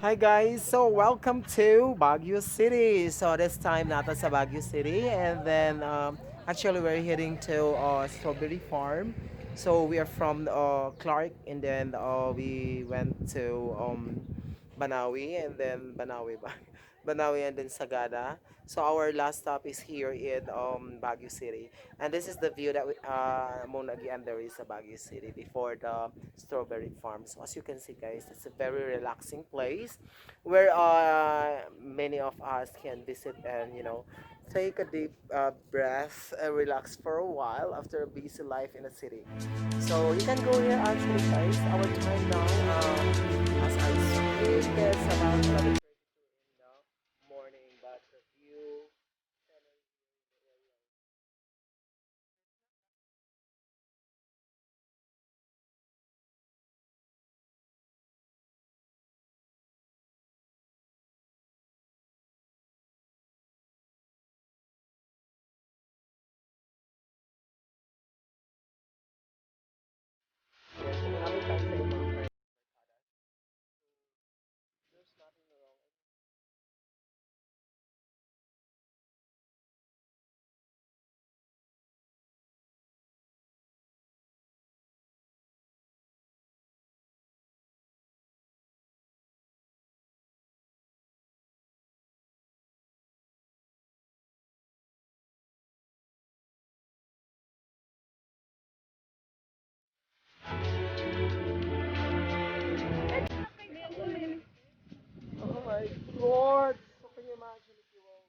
Hi guys! So welcome to Baguio City. So this time nata sa Baguio City and then actually we're heading to Strawberry Farm. So we are from Clark and then we went to Banawi and then Banawi ba? Banawi and then Sagada. So our last stop is here in Baguio City. And this is the view that we muna agian there is sa Baguio City before the strawberry farm. So as you can see guys, it's a very relaxing place where many of us can visit and take a deep breath and relax for a while after a busy life in the city. So you can go here actually guys. Our time now, as I speak, it's about 11:32 in the morning, but the view scenery here in the area. Yes, namin tayo sa imong mga friends. There's nothing wrong. Oh my Lord! So can you imagine if you will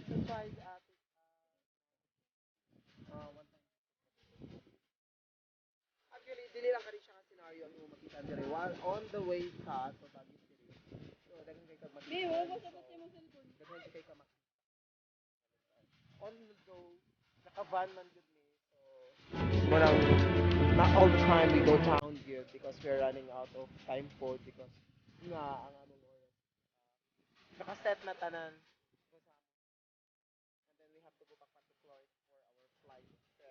surprise ate one time. Actually, dili lang kani siya nga scenario ang imong makita diri while on the way ka to Baguio City. So daghan kay kag makita. So, daghan kay ka makita. On the go, naka-van man gud ni. So, murang not all the time we go down here because we're running out of time po because nga ang among oras nakaset na tanan sa among and then we have to go back pa to Clark for our flight. So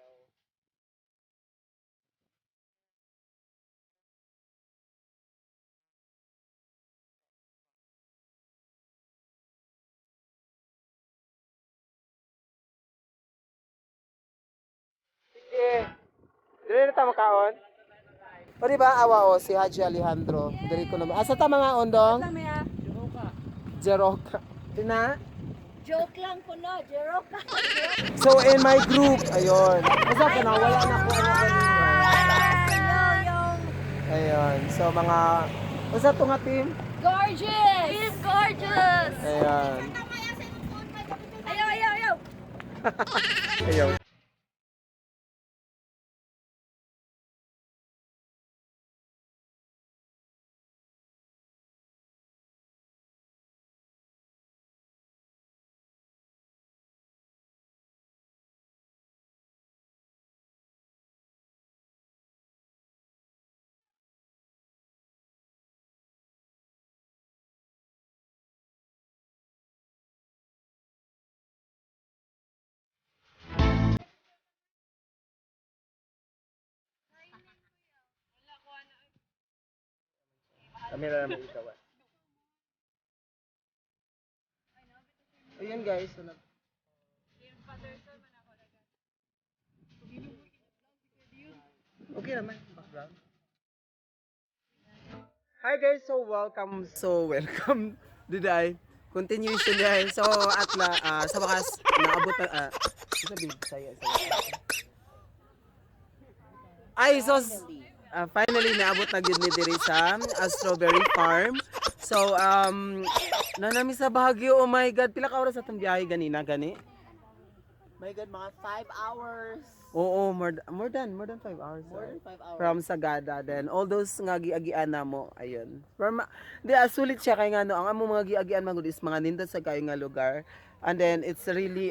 sige. Dili na ta makaon? O di ba awa o si Haji Alejandro. Dili ko naman. Asa ta mga ondong? Jeroka. Tina? Joke lang ko no, Jeroka. So in my group, ayun. Basta ka na wala na ko ano kanina. Yung Ayun. So mga Basta to nga team? gorgeous! Team gorgeous! Ayun. Ayaw, ayaw, ayaw! Ayun. Kami na naman ikaw. Ah. Ayun guys, so okay naman, background. Hi guys, so welcome. So welcome. Did I? Continuation dahil. So at la, sa wakas, naabot na, sabi, saya, saya. Ay, so, finally, naabot na gyud ni diri sa Strawberry Farm. So, nanami sa Baguio. Oh my God, pila ka oras atong biyahe ganina, gani? My God, mga 5 hours. Oo, more than 5 hours. More than 5 hours. From Sagada then all those nga giagian na mo ayun. Pero di sulit siya kay nga no ang among mga giagian man gud is mga nindot sa kayo nga lugar. And then it's really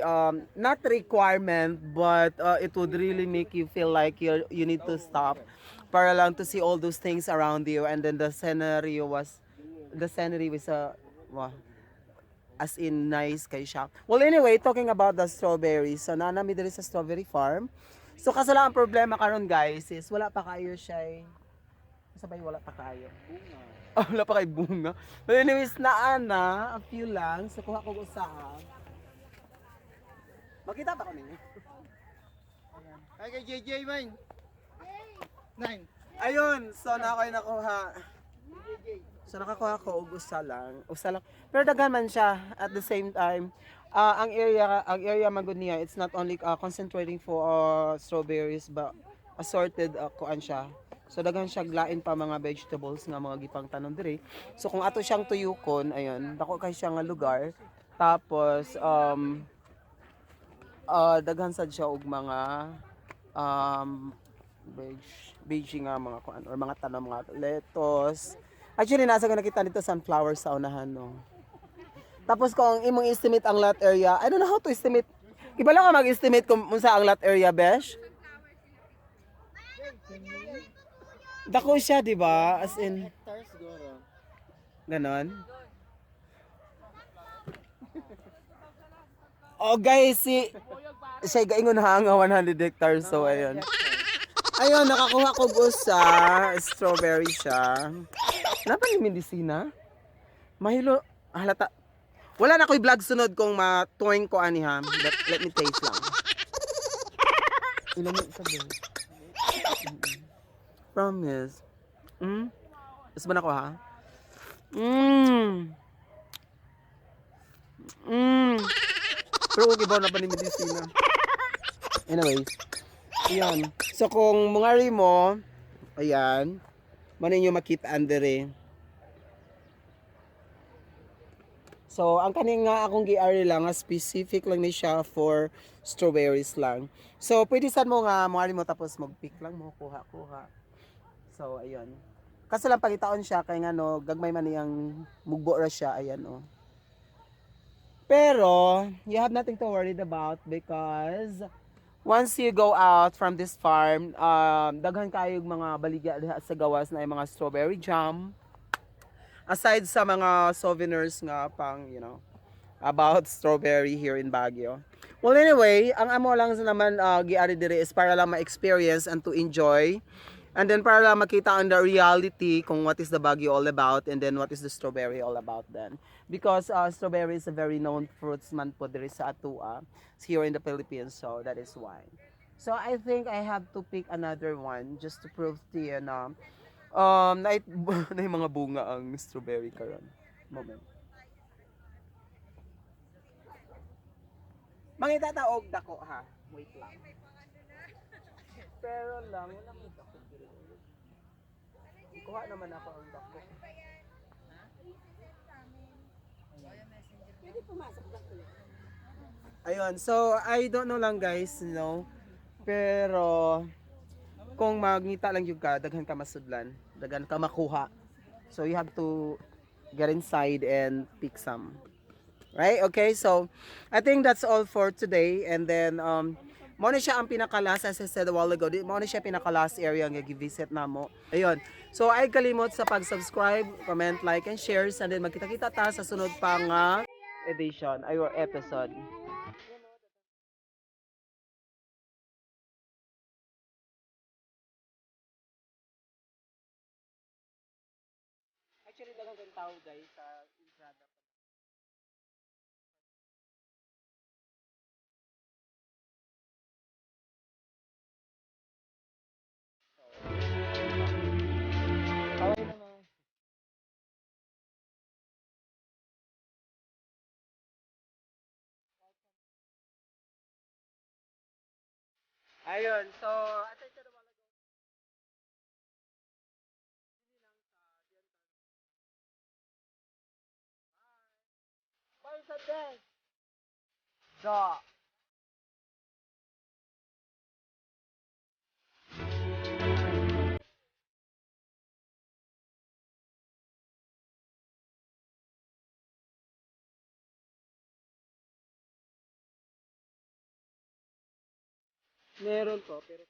not requirement but it would really make you feel like you need to stop para lang to see all those things around you and then the scenario was The scenery was wow, as in nice kay siya. Well, anyway, talking about the strawberries. So, naa mi diri sa strawberry farm. So, kaso lang ang problema karon, guys, is wala pa kayo siya. Sabay wala pa kayo. Bunga. Oh, wala pa kay bunga. But anyways, naa na, a few lang. So, kuha ko usa. Makita ba ko ninyo? Ay, kay JJ, man. Nine. Ayun, so na ako'y nakuha. So nakakuha ko og usa lang, usa lang. Pero daghan man siya at the same time. Ang area man gud niya, it's not only concentrating for strawberries but assorted kuan siya. So daghan siya lain pa mga vegetables nga mga gipang tanom diri. So kung ato siyang tuyukon, ayun, dako kay siya nga lugar. Tapos daghan sad siya og mga veg nga mga kuan or mga tanom, mga lettuce. Actually, nasa ko nakita dito sunflower sa unahan, no. Tapos kung imong estimate ang lot area, I don't know how to estimate. Iba lang ka mag-estimate kung unsa ang lot area, besh. Dako siya, di ba? As in, Hectares siguro. ganon. Oh guys, si siya gaingon ha nga 100 hectares, so ayun. Ayun, nakakuha ko usa, strawberry siya. Napa ni medisina? Mahilo halata. Wala na ko'y vlog sunod kung ma-toing ko ani ha. But let me taste lang. Ilan yung sabi? Promise. Gusto mo na ko ha? Pero okay ba na pa ni medisina? Anyways. Ayan. So kung mungari mo, ayan, mao ninyo makita andere. So, ang kaning nga akong gi-ari lang, nga specific lang ni siya for strawberries lang. So, pwede sad mo nga mungari mo tapos mag-pick lang mo, kuha kuha. So, ayun. Kaso lang pagitaon siya kay nga no, gagmay man niyang mugbo ra siya, ayan oh. Pero, you have nothing to worry about because once you go out from this farm, daghan kayog mga baligya diha sa gawas na yung mga strawberry jam. Aside sa mga souvenirs nga pang, about strawberry here in Baguio. Well, anyway, ang amo lang sa naman giari diri is para lang ma-experience and to enjoy. And then para lang makita ang the reality kung what is the Baguio all about and then what is the strawberry all about then. Because strawberry is a very known fruits man po diri sa atua here in the Philippines, so that is why. So I think I have to pick another one just to prove to you na na, na yung mga bunga ang strawberry karon. Moment. Mangita ta og dako ha. Wait lang. Pero lang wala mo dako diri. Kuha naman ako ang dako. Pwede pumasok ba kuya? Ayun, so I don't know lang guys, no. Pero kung magngita lang yung ka, daghan ka masudlan, daghan ka makuha. So you have to get inside and pick some. Right? Okay, so I think that's all for today. And then mao na siya ang pinaka-last, as I said a while ago, mao na siya pinaka-last area nga gi-visit namo. Ayun. So ay kalimot sa pag-subscribe, comment, like, and share. And then magkita-kita ta sa sunod pa nga edition, ay or episode. Actually, daghang tao guys sa entrada. Kaway naman. Ayun, so, as I said a while ago, bye sa day. Da. Meron po, pero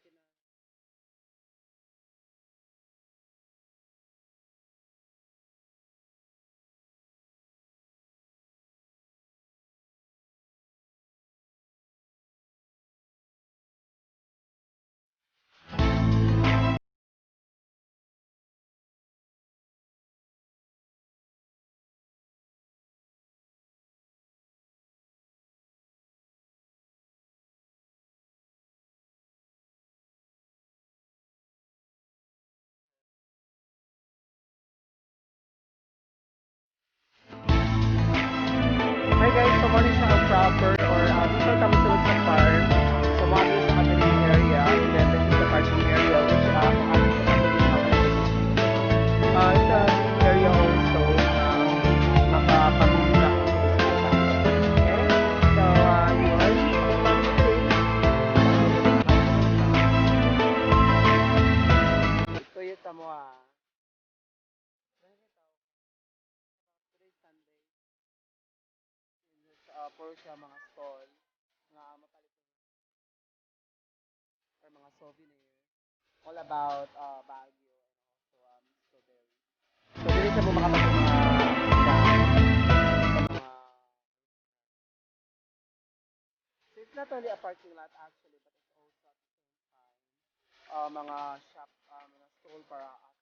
Puro siya mga stall nga mapalit or mga souvenir all about Baguio and also strawberry. So dili sa mo makapalit mga. So it's not only a parking lot actually, but it's also at the same time mga shop, mga stall para us.